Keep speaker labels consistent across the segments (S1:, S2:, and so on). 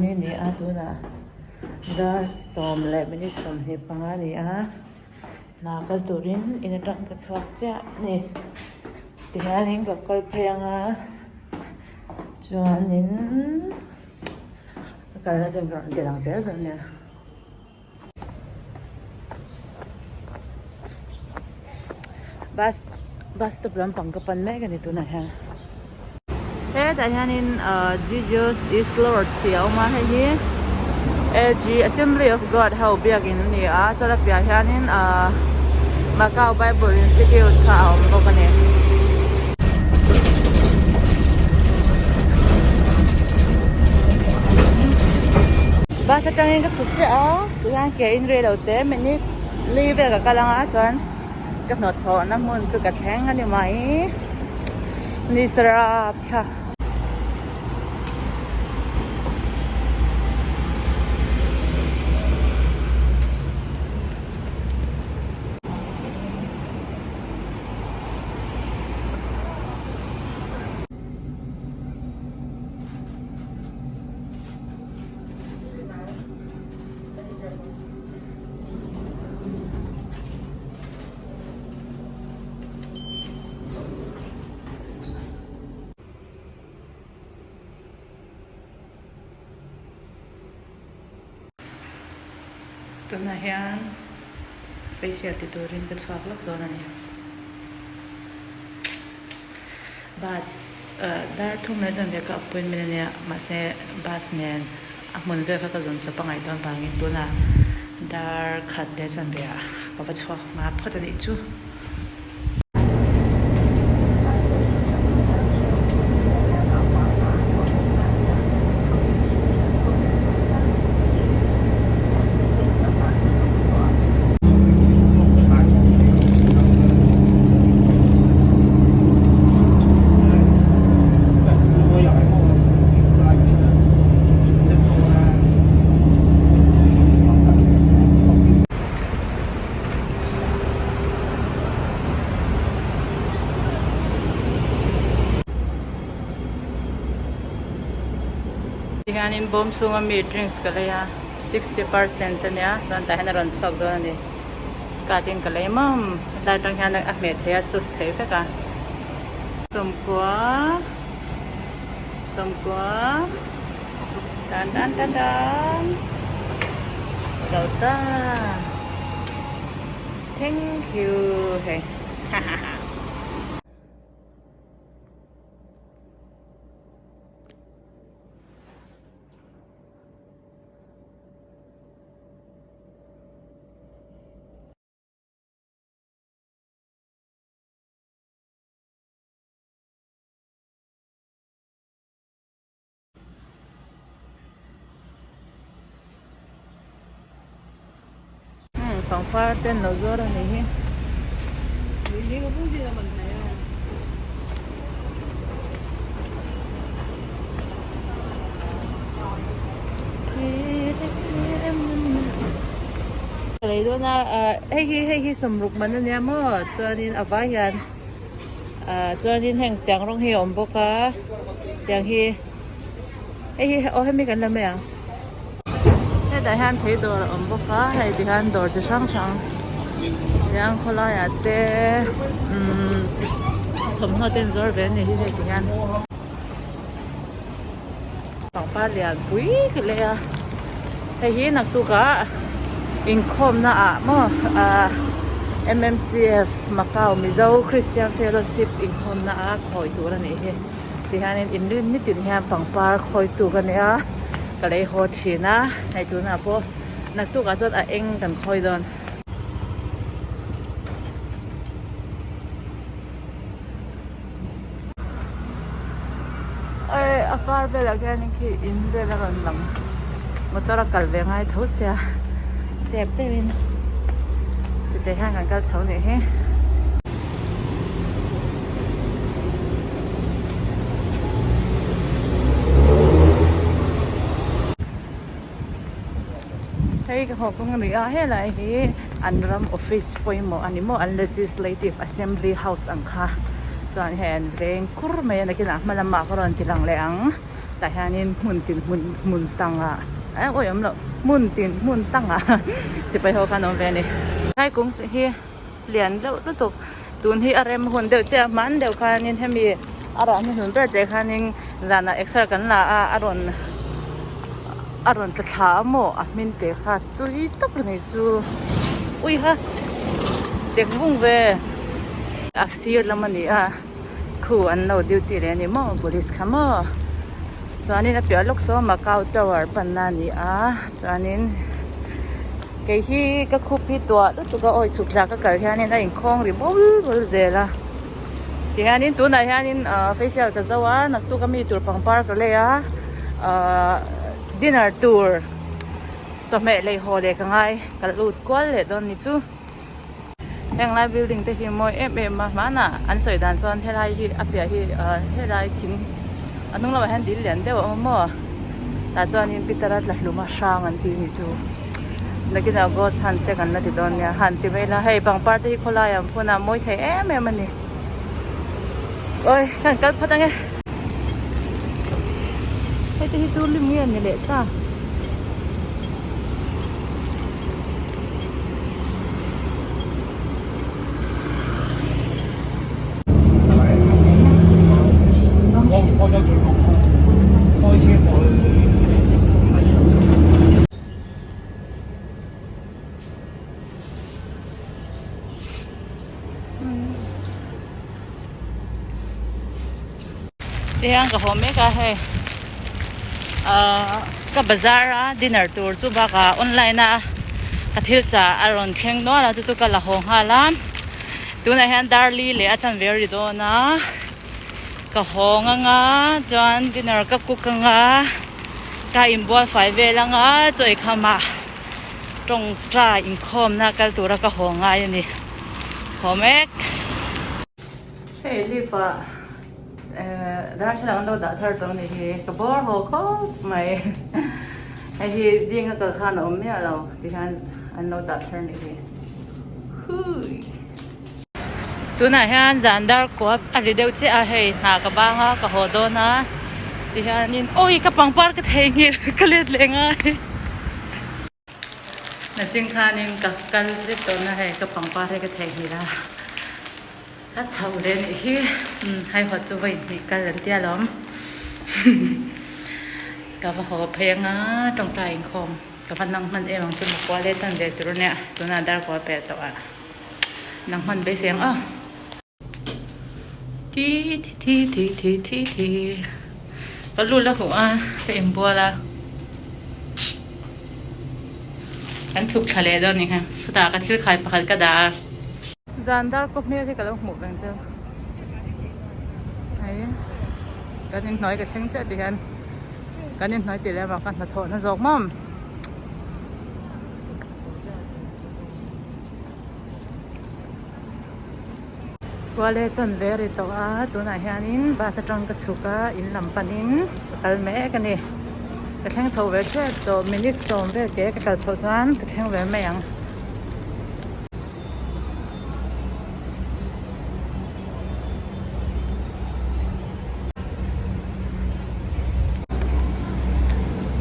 S1: ni a ni a tunah dar sawm leh minute 25 a ni a hna kal turin in atang ka chhuak chiah a ni tihianin ka kal phei ang a chuanin ka kalna chin ka rawn ti lang zel dawn nia. Bus bus stop lampang ka pan mek a ni tunah hian hetah hianin ahh Jesus is Lord tih a awm a hei hi AG Assembly of God ho biakin a ni a chuan a piahah hianin ahh Macau Bible Institute kha a awm bawk a ni. Bus atangin ka chhuk chiah a tihian ke in rei lo te minute li vel ka kal anga chuan ka hnawhthawhna hmun chu ka thleng a ni mai ni sarap thla. Tunah hian facial ti turin ka chhuak lawk dawn a ni. Bus dar thum leh chuan ve ka appointment a nia mahse bus nen a hmun vel kha ka zawn chawp a ngaih dawn vangin tunah dar khat leh chuan ve ah ka va chhuak hma phawt a nih chu. Tihianin bawm chhunga mi drinks ka lei a 60% ania chuan tah hian a rawn chhuak dawn a ni. Card in ka lei mam hetlai atang hian a hmeh theih a choose theih vek a sawmkua sawmkua tan tan tan tan zo ta thank you hei ha ha ha. Pangpar te an lo zuar a nih hi. Ka lei dawn a ah hei hi hei hi sawmruk man ania maw chuanin a vai hian ah chuanin heng tiang rawng hi a awm bawk a tiang hi hei hi aw hemi kan la mai ang hetah hian thei dawr a awm bawk a hei ti hian dawr chi hrang hrang tiang khawlaiah te umm thawmhnaw te an zuar ve a ni hi hei ti hian. Pangpar lian pui ka lei a hei hi naktukah inkhawmna ah maw ah M_M_C_F Macau Mizo Christian Fellowship inkhawmna a khawi tur a nih hi tihianin inrin nitin hian pangpar khawitu ka nia ka lei haw thin a hei tunah pawh naktukah chuan a eng kan khawi dawn. A kar velah khianin khi in vel a rawn lang motor a kal ve ngai tho sia chep deuhin titeh hian kan kal chho nih hi. Hei ka haw kawng a ni a helai hi an ram office pawimawh a ni maw an legislative assembly house ang kha chuan hei an veng kur mai a nakinah hma lamah ka rawn ti lang leh ang. Tah hianin hmun tin hmun hmun tangah eh awi awm loh hmun tin hmun tangah sipai ho khan awm ve a ni. Helai kung hi lian deuh lutuk tun hi a rem hun deuh chiah a hman deuh khanin hemi a rah hnuhnun ber te khanin zanah exer kan la a a rawn a rawn tla thla a maw a hmin te kha tui tak a ni chu ui ha tek vung ve a sir lam a ni a. Khu an lo duty leh a ni maw police kha maw chuanin a piah lawk saw Macau tower panna a ni a chuanin kei hi ka khup hi tuah lutuk a awi chhuk thla ka kal hianin a inkhawng ri bul bul zel a tihianin tunah hianin ahh facial ka zo a naktuk ami tur pangpar ka lei a ahh dinner tur chawhmeh lei haw leh ka ngai ka lut kual leh dawn ni chu. Heng lai building te hi mawi em em a hmanah an sawi dan chuan helai hi a piah hi ah helai thing a hnung lamah hian dil lian deuh a awm a maw tah chuanin pitar a tla hlum a hrang an tih ni chu nakinah ghost hunt te kan la ti dawn nia han ti mai ila hei pangpar te hi khawlaiah an phun a mawi thei em em a ni awi ka han kal phawt ange hei te hi chu lim nge ni leh ta. Tihian ka haw mek a hei ahh ka bazar a dinner tur chu bakah online a ka thil chah a rawn thleng nual a chu chu ka la haw nghal a tunah hian darli leh a chanve a ri dawn a ka hawng anga chuan dinner ka cook anga ka inbual fai vel anga chaw eikham ah tawngtai inkhawmna kal tura ka haw ngai a ni haw mek. Hei leaf ah eh darthlalang an lo dah thar tawh a ni hi ka bawr haw khawp mai hei hi zinga kal khan a awm miah lo tihian an lo dah thar a ni hi hui. Tunah hian zan dar kuap a ri deuh chiah a hei hna ka bang a ka haw dawn a tihianin awi ka pangpar ka theihnghilh ka let leh ngai. Nachin khanin ka kal zet tawhna hei ka pangpar hi ka theihnghilh a ka chhoh leh nih hi haihawt chu vawi hnih kal an tia lawm ka va haw phei anga tawngtai inkhawm ka va nang hman em ang chu maw kual e tan ve tur ania tunah dar kual pel tawh ah nang hman beisei ang aw. Ti ti ti ti ti ti ti ka lu la huh a ka inbual a kan chhuk thla leh dawn ni kha chutah ka thil khai pakhat ka dah a. Zan dar kaw hmel hi ka lo hmuh veng cheu hei kan inhnuai ka thleng chiah tihian kan inhnuai tih leh avang khan hnathawhna zawk maw. Kuala chanve a ri tawh a tunah hianin bus atang ka chhuk a in lam panin ka kal mek a ni ka thleng chho ve tep tawh minute sawm vel ke ka kal chhoh chuan ka thleng ve mai ang.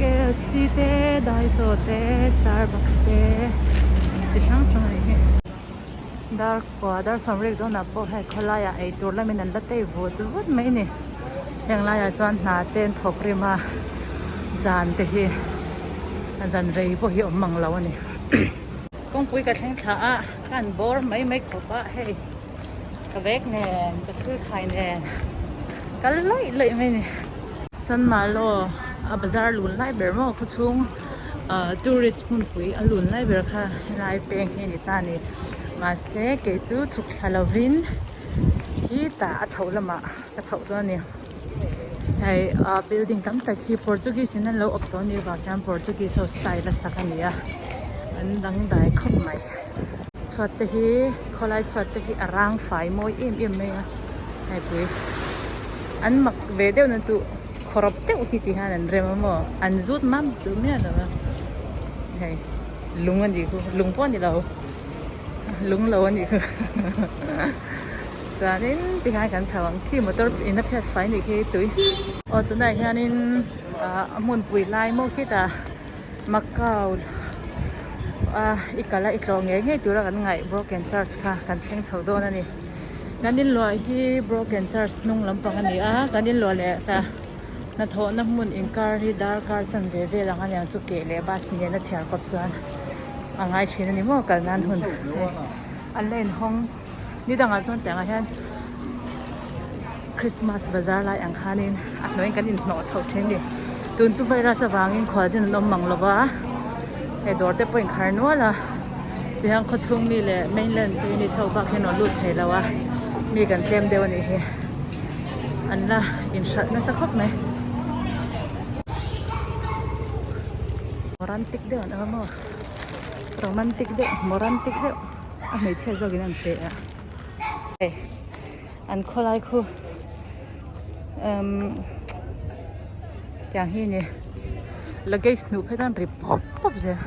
S1: KFC te Daiso te Starbucks te chi hrang hrang a nih hi. Dar kua dar sawmrik dawnah pawh hei khawlaiah eitur lamin an la tei vut vut mai a ni. Heng laiah chuan hna te an thawk rim a zan te hi zan rei pawh hi awm mang lo a ni. Kawngpui ka thleng thla a ka han bawr mai mai khawp a hei ka bag nen ka thil khai nen kal laih laih mai a ni. San Malo a bazar lun lai ber maw khawchhung ah tourist hmunpui a lun lai ber kha helai peng hi a ni ta a ni mahse kei chu chhuk thla lovin khi tah a chhoh lamah ka chhoh dawn a ni hei ah building tam tak hi portuguese in an lo awp tawh a nih vang hian portuguese ho style a sak a ni a an dangdai khawp mai chhuat te hi khawlai chhuat te hi a rang fai mawi em em mai a heipui an mak ve deuh na chu khawrawp deuh hi ti hian an rem a maw an zut mam duh miah lo a hei lung a nih khu lung pawh a ni lo lung lo a nih khu. Chuanin tikhan kan chho ang khi motor in a phiat fai nih khi tui. Aw tunah hianin ah a hmunpui lai maw khitah Macau a i kal a i tlawh ngei ngei tura kan ngaih broken church kha kan thleng chho dawn a ni. Kan inluah hi broken church hnung lampang a ni a kan inluah leh ta hnathawhna hmun inkar hi darkar chanve vel ang a niang chu keh leh bus nena chhiar kawp chuan a ngai thin a ni maw kal nan hun hei an la inhawng. Ni dangah chuan tiangah hian Christmas bazar lai ang khanin a hnuaiin kan inhnawh chhoh thin a ni. Tun chu virus avangin khualzin an awm mang lo va, hei dawr te pawh inkhar nual a, tihian khawchhung mi leh mainland Chinese ho bak hian rawn lut thei lo a, mi kan tlem deuh a nih hi. An la inhralh nasa khawp mai. Romantic deuh an awm a maw? Romantic deuh, morantic deuh. A hmeichhia zawkin an pe a hei an khawlai khu umm tiang hi a ni luggage hnuh phei chuan ri pawp pawp zel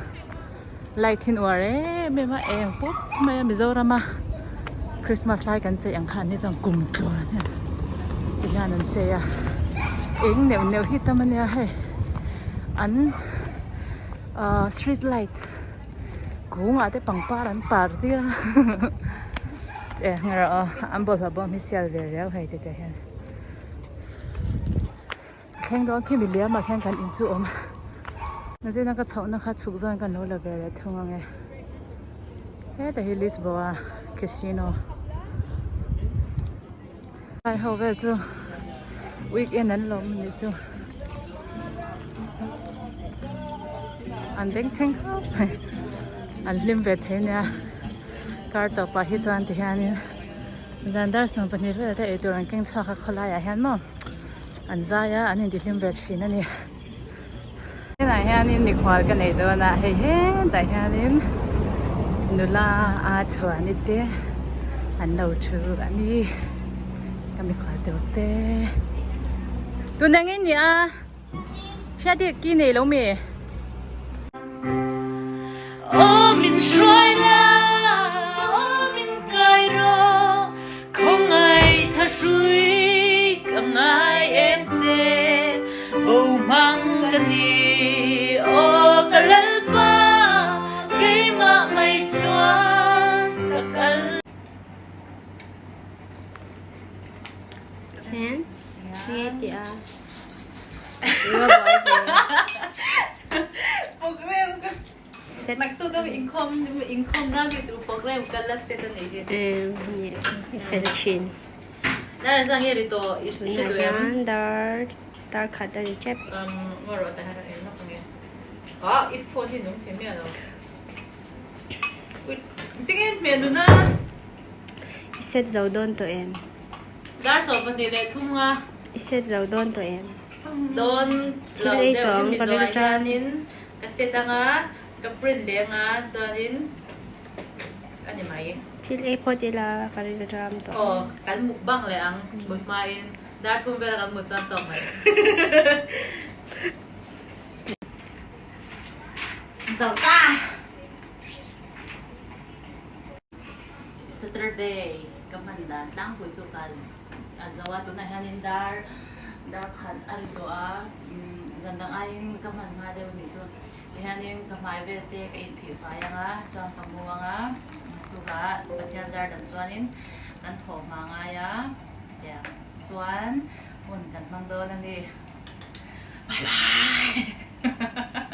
S1: light hi an uar em em a eng pup mai a Mizoram a Christmas lai kan chei ang khan an ni chuan kum tluan hian ti hian an chei a eng neuh neuh hi tam a nia hei an ahh street light. Kungah te pangpar an par tir a che nge rawh aw an bawlhhlawh bawm hi sial ve riau hei ti te hian a thleng dawn khi miliam ah khian kan in chu awm a nachina ka chhoh na kha chhuk zawn kan lo la ve leh thung ang e heta hi Lisboa casino lai ho vel chu weekend an lawm anih chu an bengchheng khawp mai an hlim ve thei ania kar tawpah hi chuan ti hianin zan dar 12 velah te eitur an keng chhuak a khawlaiah hian maw an zai a an intihlim ve thin a ni henah hianin mikhual ka nei dawn a hei hetah hianin nula a chhuani te an lo thu a ni ka mikhual tur te tun eng in ni a hriat hi ki nei lo mi.
S2: Sen, nge ti a.
S1: Program ka
S2: Set.
S1: Naktuk a inkhawm inkhawm na mi tur program ka la set a nih hi.
S2: Em yes, i fel thin.
S1: Dar zang nge ri tawh i hre
S2: Tunah
S1: duh em?
S2: hian dar dar khat a ri tep.
S1: Um ngaw rawh tah hian ka en lawk ange. Ah i phone hi nung thei miah lo. Ui tinge hmel nun a?
S2: I set zo dawn tawh em?
S1: Dar 23 nga.
S2: I set zo dawn tawh em?
S1: Dawn
S2: Thil
S1: lo
S2: ei
S1: deuh
S2: tawh ang
S1: hemi
S2: ka
S1: zawh ah
S2: ril tan.
S1: hianin ka set anga ka print leh anga chuanin a ni mai.
S2: Thil ei phawt ila ka ril ram tawh.
S1: Aw kan mukbang leh ang mut hmain dar thum vela kan mut chuan tawk mai. Zo ta! Saturday ka hman dan tlangpui chu ka a zo a tunah hianin dar dar khat a ri tawh a zan dang aiin ka hman hma deuh anih chu tihianin ka hmai vel te ka inphih fai ang a chuan ka mu ang a tukah Pathian zar dam chuanin kan thawh hma ngai a tiang chuan hun kan hmang dawn a ni bye bye.